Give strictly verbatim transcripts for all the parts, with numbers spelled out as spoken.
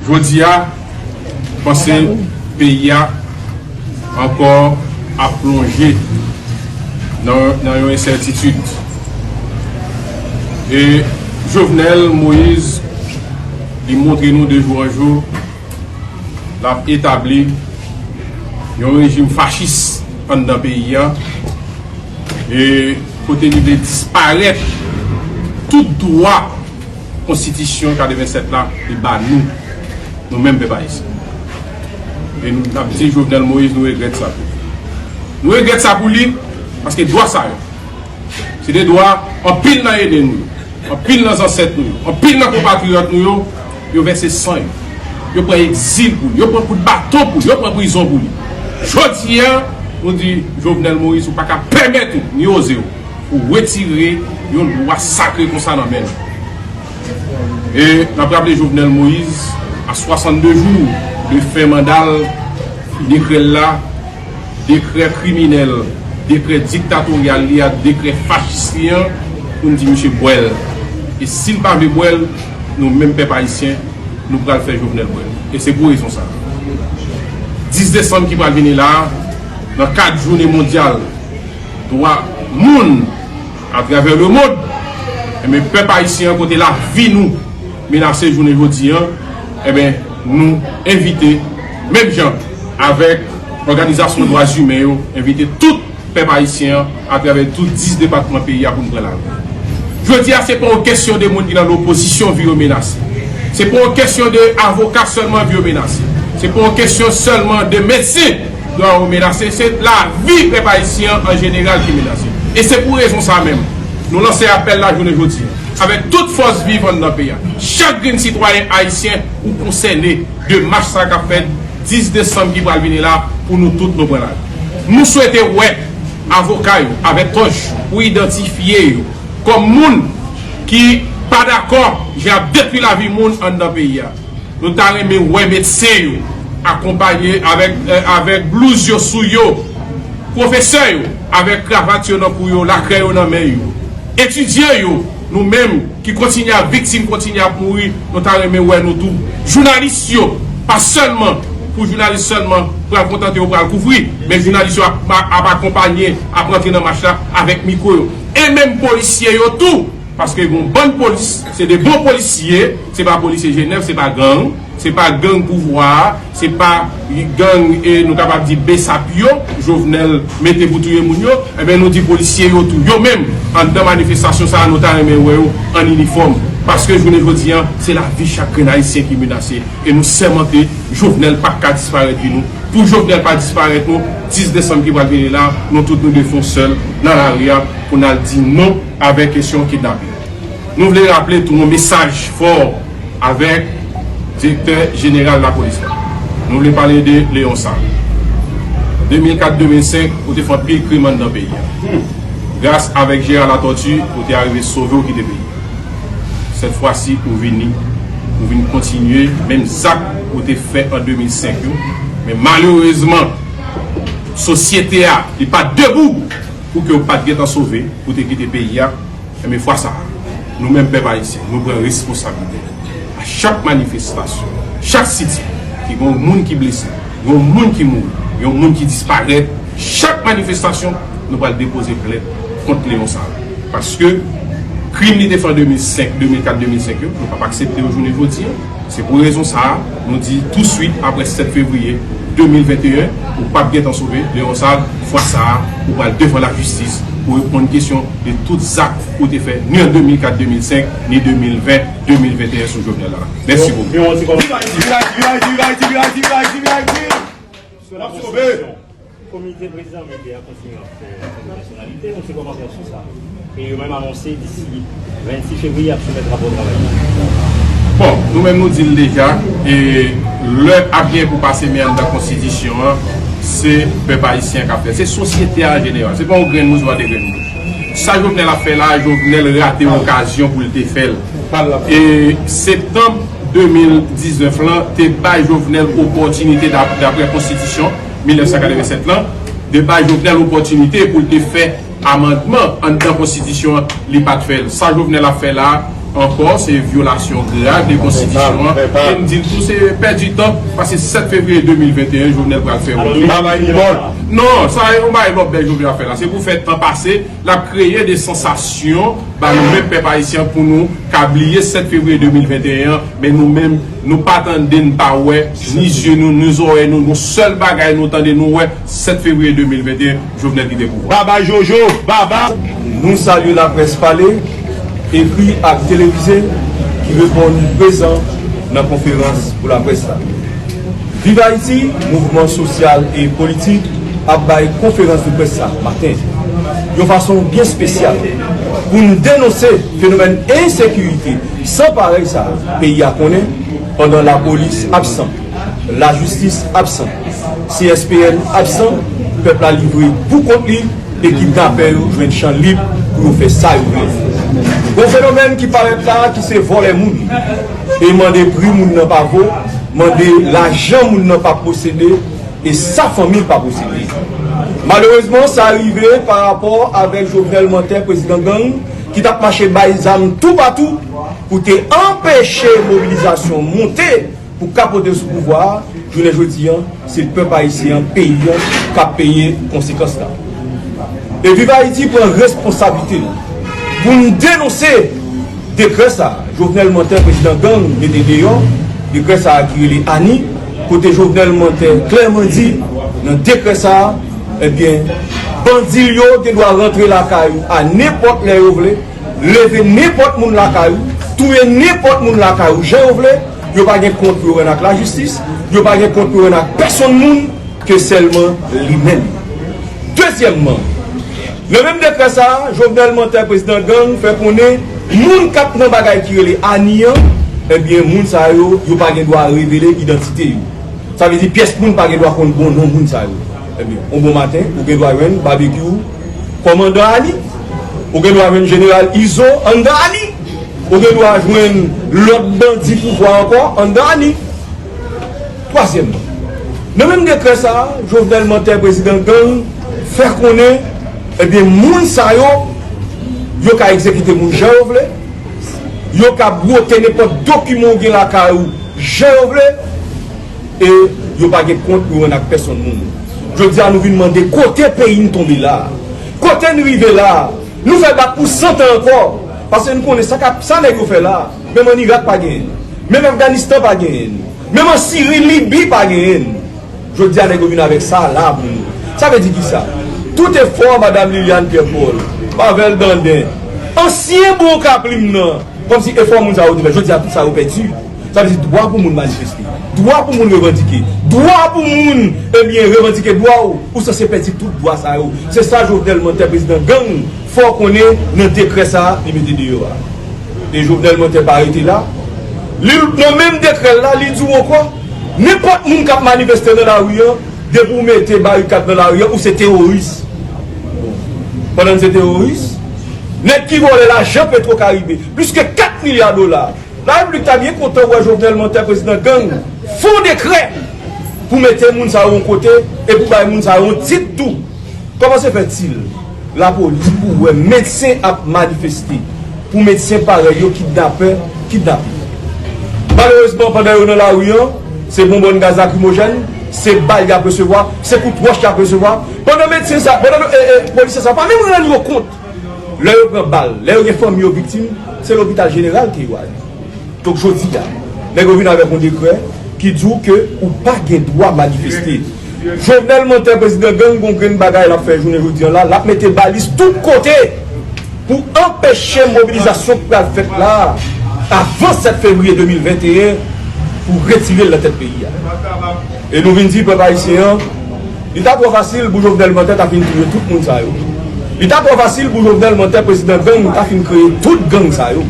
Jodi a, m panse peyi a ankò ap plonje nan, nan yon ensètitid. E Jovenel Moïse, li montre nou de jou an jou, l ap etabli yon rejim fachis anndan peyi a, e kote li vle disparèt tout dwa konstitisyon katrevennsèt la li ba nou, nou menm pèp ayisyen. E nou ap di Jovenel Moïse, nou regrèt sa pou li. Nou regrèt sa pou li, paske dwa sa yo, se de dwa anpil nan ede nou yo, anpil nan zansèt nou yo, anpil nan konpatriyòt nou yo, yo vèse san yo. Yo pran egzil pou li, yo pran kout baton pou li, yo pran prizon pou li. Jodi a, nou di Jovenel Moïse, ou pa ka pèmèt ou, ni oze w, pou retire yon dwa sakre konsa nan men nou. E n ap raple Jovenel Moïse, a swasannde jou de fen manda l, dekrè l la, dekrè kriminèl, dekrè diktatoryal li a, dekrè fachis li an, pou n di misye bwè l. E si l pa vle bwè l, nou menm pèp ayisyen, nou pral fè Jovenel bwè l. E se pou rezon sa a, dis desanm ki pral vini la a, nan kad jounen mondyal dwa moun atravè lemonn, enben, pèp ayisyen an, kote lavi nou menase jounen jodi an, enben, nou envite, menm jan avèk òganizasyon dwa imen yo, envite tout pèp ayisyen an atravè tout dis depatman peyi a pou n pran lari. Jodi a, se pa yon kesyon de moun ki nan lopozisyon vi yo menase. Se pa yon kesyon de avoka sèlman vi yo menase. Se pa yon kesyon sèlman de medsen dwa yo menase. Se lavi pèp ayisyen an an jeneral ki menase. E se pou rezon sa menm, nou lanse apèl la jounen jodi a, avèk tout fòs viv anndan peyi a. Chak grenn sitwayen ayisyen ou konsène de mach sa k ap fèt dis desanm ki pral vini la, pou nou tout nou pran lari. Nou swete wè avoka yo avèk tòch pou idantifye yo kòm moun ki pa dakò jan y ap detwi lavi moun anndan peyi a. Nou ta renmen wè medsen yo akonpaye avèk, eh, avèk blouz yo sou yo, pwofesè yo avèk kravat yo nan kou yo, lakrè yo nan men yo, etidyan yo, nou menm ki kontinye ap viktim, kontinye ap mouri, nou ta renmen wè nou tou. Jounalis yo, pa sèlman pou jounalis sèlman pral kontante yo pral kouvri, men jounalis yo ap, ap, ap akonpanye, ap rantre nan mach la avèk mikwo yo. E menm polisye yo tou, paske gon bann polis, se de bon polisye, se pa polisye Jenèv, se pa gang, se pa gang pouvwa a, se pa gang, e nou kapab di besap yo, Jovenel mete pou touye moun yo, enben nou di polisye yo tou, yo menm, anndan manifestasyon sa a, nou ta renmen wè yo an inifòm. Paske jounen jodi a, se lavi chak grenn ayisyen ki menase. E nou sèmante, Jovenel p ap ka disparèt vi nou. Pou Jovenel pa disparèt nou, dis desanm ki pral vini la, nou tout nou dwe fè yon sèl nan lari a pou n al di non avèk kesyon kidnapin. Nou vle raple tou yon mesaj fò avèk direktè jeneral lapolis la. Nou vle pale de Léon Sal. De mil kat, de mil senk, ou te fè anpil krim anndan peyi a. Gras avèk Gérard Latortue, ou te arive sove w kite peyi a. Sèt fwa si, ou vini, ou vin kontinye menm zak ou te fè an de mil senk yo. Men malerezman, sosyete a, li pa t debou pou ke w pa t gentan sove, pou te kite peyi a. Enben, fwa sa a, nou menm pèp ayisyen, nou pran responsablite. A chak manifestasyon, chak sitiyasyon, ki gen yon moun ki blese, yon moun ki mouri, yon moun ki disparèt, chak manifestasyon, nou pral depoze plent kont Léon Sal. Paske krim li te fè an de mil senk, de mil kat, de mil senk yo, nou p ap aksepte yo jounen jodi a. Se pou rezon sa a, nou di touswit apre sèt fevriye de mil venteyen, ou p ap gentan sove, Léon Sal, fwa sa a, ou pral devan lajistis pou reponn kesyon de tout zak ou te fè, ni an de mil kat, de mil senk, ni de mil ven, de mil venteyen sou Jovenel la. Mèsi bokou. Viv Ayiti, viv Ayiti, viv Ayiti, viv Ayiti, viv Ayiti, viv Ayiti, viv Ayiti. N ap sove. Komite Prezidan Militè a kontinye ap fè Asanble Nasyonal. Kite yon ti kòmantè sou sa. E yo menm anonse disi vennsis fevriye y ap soumèt rapò travay yo. Bon, nou menm nou di l deja, e lè ap gen pou pase men anndan konstitisyon an, se pèp ayisyen k ap fè. Se sosyete a an jeneral. Se pa yon grenn moun, se pa de grenn moun. Sa Jovenel ap fè la, Jovenel rate yon okazyon pou l te fè l. E septanm de mil diznèf lan te bay Jovenel opòtinite, dap-, daprè konstitisyon mil nèf san katrevennsèt lan, te bay Jovenel opòtinite pou l te fè amandman anndan konstitisyon an, li pa t fè l. Sa Jovenel ap fè la, Ankò, se vyolasyon grav de konstitisyon an. E m di l tou, se pèdi tan, paske sèt fevriye de mil venteyen, Jovenel pral fè wòl li. Babay li bòl. Non, sa e yon bagay lòt bèl Jovenel ap fè la. Se pou fè tan pase, l ap kreye de sansasyon ba nou menm pèp ayisyen pou nou ka bliye sèt fevriye de mil venteyen an, men nou menm, nou pa tande, n pa wè, ni zye nou, ni zòrèy nou, yon sèl bagay nou tande, nou wè, sèt fevriye de mil venteyen, Jovenel kite pouvwa. Baba Jojo, baba! Nou salye laprès pale, ekri ak televize ki reponn prezan nan konferans pou laprès la. Viv Ayiti, mouvman sosyal e politik ap bay konferans de près sa maten, yon fason byen espesyal, pou n denonse fenomèn ensekirite san parèy sa a peyi a konnen, pandan lapolis absan, lajistis absan, C S P N absan, pèp la livre pou kont li e kidnapè yo jwenn chan lib pou yo fè sa yo vle. Yon fenomèn ki parèt la ki se vòlè moun e mande pri moun nan pa vo, mande lajan moun nan pa posede e sa fanmi l pa posede. Malerezman, sa rive pa rapò avèk Jovenel Mantè, prezidan gang, ki t ap mache bay zam toupatou pou te anpeche mobilizasyon monte pou kapote l sou pouvwa a. Jounen jodi a, se pèp ayisyen an, peyi a, k ap peye konsekans la. E Viv Ayiti pran responsablite l pou n denonse dekrè sa a. Jovenel Mantè, prezidan gang, mete deyò, dekrè sa a ki rele ANI, kote Jovenel Mantè klèman di nan dekrè sa a, ebyen, bandi l yo gen dwa rantre lakay ou a nenpòt lè yo vle, leve nenpòt moun lakay ou, touye nenpòt moun lakay ou jan yo vle, yo pa gen kont pou yo rann ak lajistis, yo pa gen kont pou yo rann ak pèsonn moun ke sèlman li menm. Dezyèmman, nan menm dekrè sa a, Jovenel Mantè, prezidan gang, fè konnen moun k ap nan bagay ki rele ANI an, ebyen, moun sa yo, yo pa gen dwa revele idantite yo. Sa vle di pyès moun pa gen dwa konn bon non moun sa yo. Ebyen, yon bon maten, ou gen dwa jwenn Babekyou kòmandan ANI, ou gen dwa jwenn jeneral Izo anndan ANI, ou gen dwa jwenn lòt bandi pouvwa ankò anndan ANI. Twazyèmman, nan menm dekrè sa a, Jovenel Mantè, prezidan gang, fè konnen, ebyen, moun sa yo, yo ka egzekite moun jan yo vle, yo ka bwote nenpòt dokiman ou gen lakay ou jan yo vle, e yo pa gen kont pou yo rann ak pèsonn moun. Jodi a, nou vin mande kote peyi n tonbe la a? Kote n rive la a? Nou fè bak pou san tan ankò, paske n konnen sa k ap, sa nèg yo fè la a, menm ann Irak pa genyen l, menm Afganistan pa genyen l, menm an Siri, Libi pa genyen l. Jodi a, nèg yo vin avèk sa la pou nou. Sa vle di kisa? Tout efò Madam Liliane Pierre Paul, Pavel Dandin, ansyen bon Kaplim nan, kòmsi efò moun sa yo te fè, jodi a tout sa yo pèdi. Sa vle di dwa pou moun manifeste, dwa pou moun revandike, dwa pou moun, ebyen, revandike dwa w, ou sanse pèdi tout dwa sa yo. Se sa Jovenel Mantè, prezidan gang, fè w konnen nan dekrè sa a li mete deyò a. E Jovenel Mantè pa rete la. Li, nan menm dekrè l la, li di w ankò, nenpòt moun k ap manifeste nan lari an, depi w mete barikad nan lari an, ou se teworis. Pandan n se teworis, nèg ki vòlè lajan Petro Caribe, plis ke kat milya dola, Larepiblik ta byen kontan wè Jovenel Mantè, prezidan gang, fè yon dekrè pou mete moun sa yo yon kote e pou bay moun sa yo yon tit tou. Kòman se fètil lapolis pou wè medsen ap manifeste, pou medsen parèy yo kidnapè, kidnape? Malerezman, pandan yo nan lari an, se bonbòn gaz lakrimojèn, se bal y ap resevwa, se kout wòch y ap resevwa. Pandan medsen sa, pandan e, e, polisye sa pa menm rann yo kont. Lè yo pran bal, lè yo gen fanmi yo viktim, se lopital jeneral ke yo ale. Donk, jodi a, nèg yo vin avèk yon dekrè ki di w ke ou pa gen dwa manifeste. Jovenel Mantè, prezidan gang, gon grenn bagay l ap fè jounen jodi a la, l ap mete balis tout kote pou anpeche mobilizasyon k pral fèt la a, avan sèt fevriye de mil venteyen, pou retire l nan tèt peyi a. E nou vin di pèp ayisyen an, li ta twò fasil pou Jovenel Mantè ta fin touye tout moun sa yo. Li ta twò fasil pou Jovenel Mantè, prezidan gang, ta fin kreye tout gang sa yo.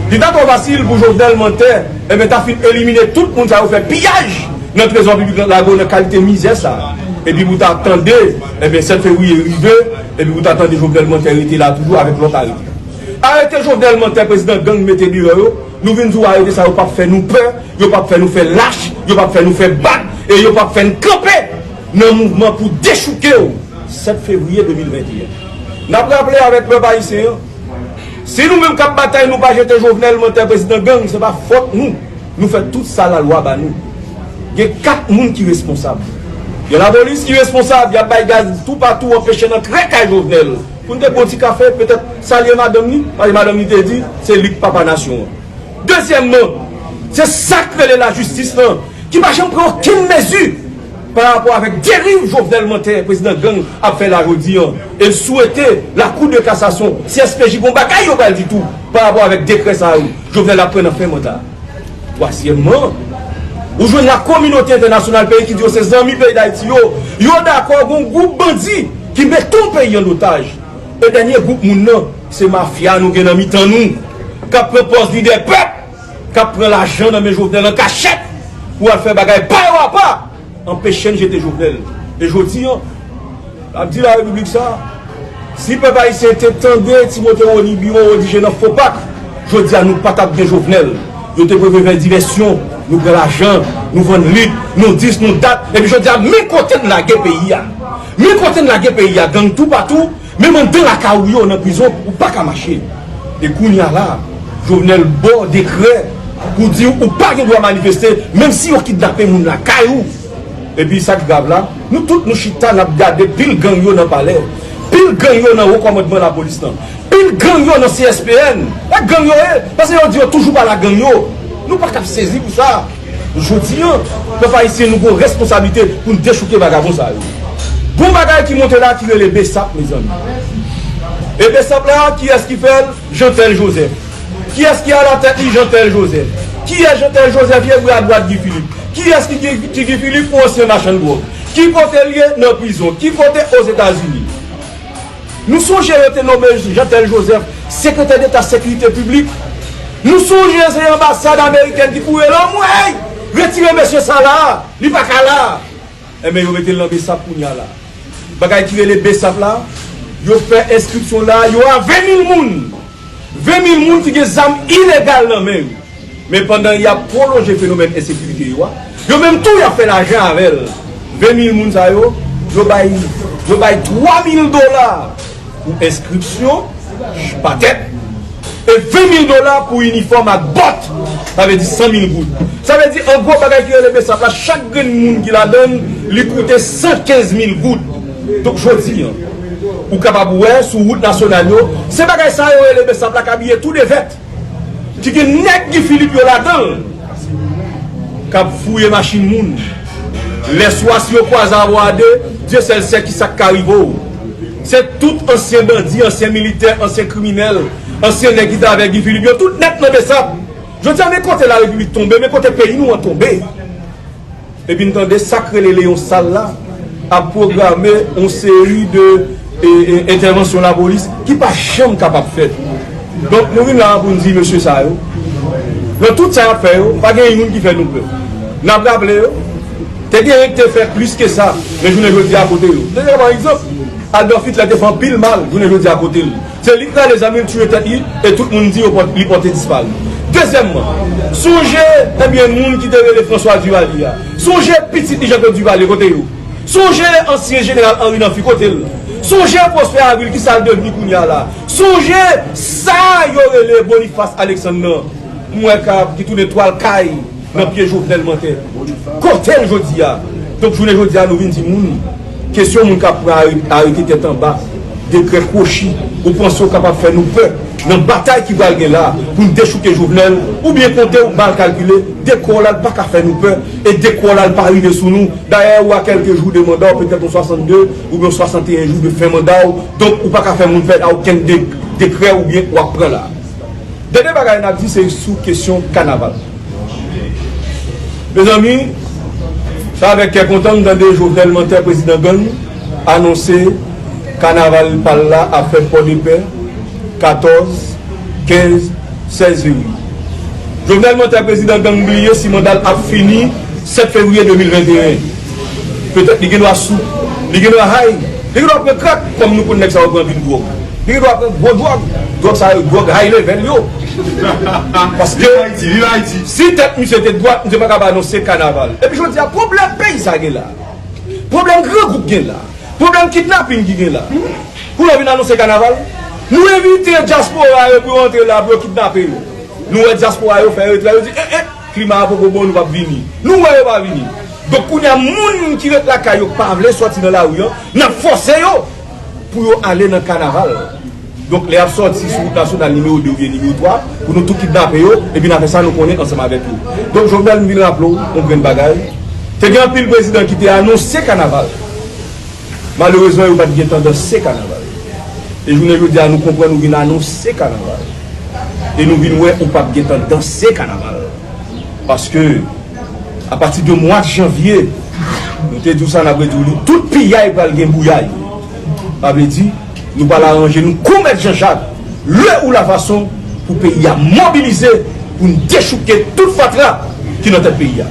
Li ta twò fasil pou Jovenel Mantè, enben, ta fin elimine tout moun sa yo, fè piyaj nan trezò piblik la, lage w nan kalite mizè sa. Epi pou ta tande, enben, sèt fevriye rive, epi pou ta tande Jovenel Mantè rete la toujou avèk lòt arete. Arete Jovenel Mantè, prezidan gang, mete deyò yo, nou vin di w arete sa yo p ap fè nou pè, yo p ap fè nou fè lach, yo p ap fè nou fè bak, e yo p ap fè n kanpe nan mouvman pou dechouke w sèt fevriye de mil venteyen. N ap raple avèk pèp ayisyen an, Si nou menm k ap batay, nou pa jete Jovenel, mantè, prezidan gang, se pa fòt nou. Nou fè tout sa lalwa ba nou. Gen kat moun ki responsab. Gen lapolis ki responsab, y ap bay gaz toupatou, anpeche n antre kay Jovenel. Pou n te pran ti kafe, petèt salye madanm li, paske madanm li te di, se li k papa nasyon an. Dezyèmman, se sa k rele lajistis lan, ki pa janm pran okenn mezi pa rapò avèk deriv Jovenel, mantè, prezidan gang, ap fè la jodi an. E l swete Lakou de Kasasyon, C S P J, gon bagay yo pral di tou pa rapò avèk dekrè sa yo Jovenel ap pran nan fen manda. Twazyèmman, ou jwenn la kominote entènasyonal, peyi ki di yo se zanmi peyi Dayiti yo, yo dakò gon gwoup bandi ki mete yon peyi an otaj. E dènye gwoup moun nan, se mafya nou gen nan mitan nou, k ap pran pòz lidè pèp, k ap pran lajan nan men Jovenel an kachèt pou al fè bagay pa yo apa, anpeche n jete Jovenel. E jodi an, n ap di larepiblik sa, si pèp ayisyen te tande Timote Rony, biwo Rony Jé nan Fopak, jodi a nou pa t ap gen Jovenel. Yo te prefere fè divèsyon, nou pran lajan, nou vann lit, nou dis, nou dat, epi jodi a men kote n lage peyi a. Men kote n lage peyi a, gang toupatou, menm anndan lakay ou yo nan prizon, ou pa ka mache. E kounye a la, Jovenel ba w dekrè pou di w ou pa gen dwa manifeste, menm si yo kidnape moun lakay ou. Epi sa k grav la, nou tout nou chita n ap gade pil gang yo nan palè, pil gang yo nan wo kòmandman lapolis lan, pil gang yo nan C S P N. E gang yo ye, paske yo di yo toujou pa la gang yo. Nou pa t ap sezi pou sa. Jodi an, pèp ayisyen, nou gon responsablite pou n dechouke vagabon sa yo. Gon bagay ki monte la ki rele BSAP, mezanmi. E BSAP la, kiyès ki fè l? Jeantel Joseph. Kiyès ki alatèt li? Jeantel Joseph. Kiyès Jeantel Joseph ye? Bra dwat Guy Philippe. Kiyès ki, ki, ki Guy Philippe? Yon ansyen machann dwòg. Ki kote l ye? Nan prizon. Ki kote? Ozetazini. Nou sonje yo te nonmen Jeantel Joseph sekretè deta sekirite piblik. Nou sonje se anbasad amerikèn ki kouri l anmwey, retire mesye sa la, li pa ka la. Enben, yo mete l nan BSAP kounye a la. Bagay ki rele BSAP la, yo fè enskripsyon la, yo a ven mil moun. Ven mil moun ki gen zam ilegal nan men yo. Men pandan y ap pwolonje fenomèn ensekirite yo a, yo menm tou y ap fè lajan avè l. Ven mil moun sa yo, yo bay, yo bay twa mil dola pou enskripsyon pa tèt, e ven mil dola pou inifòm ak bòt, sa vle di san mil goud. Sa vle di, an gwo, bagay ki rele BSAP la, chak grenn moun ki ladan l, li koute san kenz mil goud. Donk, jodi an, ou kapab wè sou wout nasyonal yo, se bagay sa yo rele BSAP la k abiye tou de vèt, ki gen nèg Guy Philippe yo ladan l, k ap fouye machin moun. Lèswa, si yo kwaze avè w a de, Dye sèl sè ki sa k ka rive w. Se tout ansyen bandi, ansyen militè, ansyen kriminèl, ansyen nèg ki t avèk Guy Philippe yo, tout nèt nan BSAP. Jodi a, men kote larepiblik tonbe, men kote peyi nou an tonbe. Epi n tande sa k rele Leyon Sal la ap pwograme yon seri de, e, e, entèvansyon lapolis ki pa janm kapab fèt. Donk, nou vin la a pou n di mesye sa yo, nan tout sa y ap fè yo, pa gen youn ki fè nou pè. N ap raple yo, te gen ki te fè plis ke sa, men jounen jodi a kote yo? Deja, pa egzanp, Adolf Hitler te fè anpil mal, jounen jodi a kote l? Se li k rale zam li, l tiye tèt li, e tout moun di yo pòt-, li pòte disparu. Dezyèmman, sonje, ebyen, moun ki te rele François Duvalier a. Sonje pitit li Jean-Claude Duvalier, kote yo? Sonje ansyen jeneral Henri Namphy, kote l? Sonje Prosper Avril, ki sa l devni kounye a la? Sonje sa yo rele Boniface Alexandre nan, m wè k ap, ki tounen twal kay nan pye Jovenel Mantè. Kote l jodi a? Donk, jounen jodi a, nou vin di moun, kesyon moun k ap pran are-, arete tèt anba, dekrè kwochi, ou panse w kapab fè nou pè nan batay ki pral gen la pou n dechouke Jovenel, ou byen konte w mal kalkile, dekrè w la, l pa ka fè nou pè, e dekrè w la, l pa rive sou nou. Dayè, ou a kèlke jou de manda w, petèt yon swasannde oubyen yon swasanteyen jou de fen manda w, donk ou pa ka fè moun pè a okenn de-, dekrè oubyen w ap pran la. Dènye bagay n ap di se sou kesyon kanaval. Mezanmi, se avèk kè kontan m tande Jovenel Mantè, prezidan gang, anonse kanaval pa l la ap fèt Pòdepè, katòz, kenz, sèz fevriye. Jovenel Mantè, prezidan gang, bliye si manda l ap fini sèt fevriye de mil venteyen. Petèt li gen dwa sou, li gen dwa high, li gen dwa pran krak, kòm nou konn nèg sa yo pran anpil dwòg. Li gen dwa pran gwo dwòg, dwòg sa yo, dwòg high level yo. Paske si tèt misye te dwat, misye pa ka anonse kanaval. Epi jodi a, pwoblèm peyi sa gen la, pwoblèm grangou k gen la, pwoblèm kidnaping ki gen la, pou yo vin anonse kanaval. Nou envite dyaspora yo pou yo antre la pou yo kidnape yo. Nou wè dyaspora yo fè retrè, yo di, eh, eh, klima a poko bon, nou p ap vini. Nou wè yo pa vini. Donk, kounye a, moun ki ret lakay yo pa vle sòti nan lari an, n ap fòse yo pou yo ale nan kanaval. Donk, lè y ap sòti sou wout nasyonal nimewo de oubyen nimewo twa, pou nou tou kidnape yo, epi n a fè sa nou konnen ansanm avèk yo. Donk, Jovenel, m vin raple w yon grenn bagay. Te gen anpil prezidan ki te anonse kanaval. Malerezman, yo pa t gen tan danse kanaval. E jounen jodi a, nou konprann ou vin anonse kanaval. E nou vin wè ou p ap gen tan danse kanaval. Paske, apati de mwa janvye, nou te di w sa, n ap redi w li, tout piyay pral gen bouyay. Sa vle di, nou pral aranje nou kou Mèt Jan Jak, lè ou la fason, pou peyi a mobilize, pou n dechouke tout fatra ki nan tèt peyi a.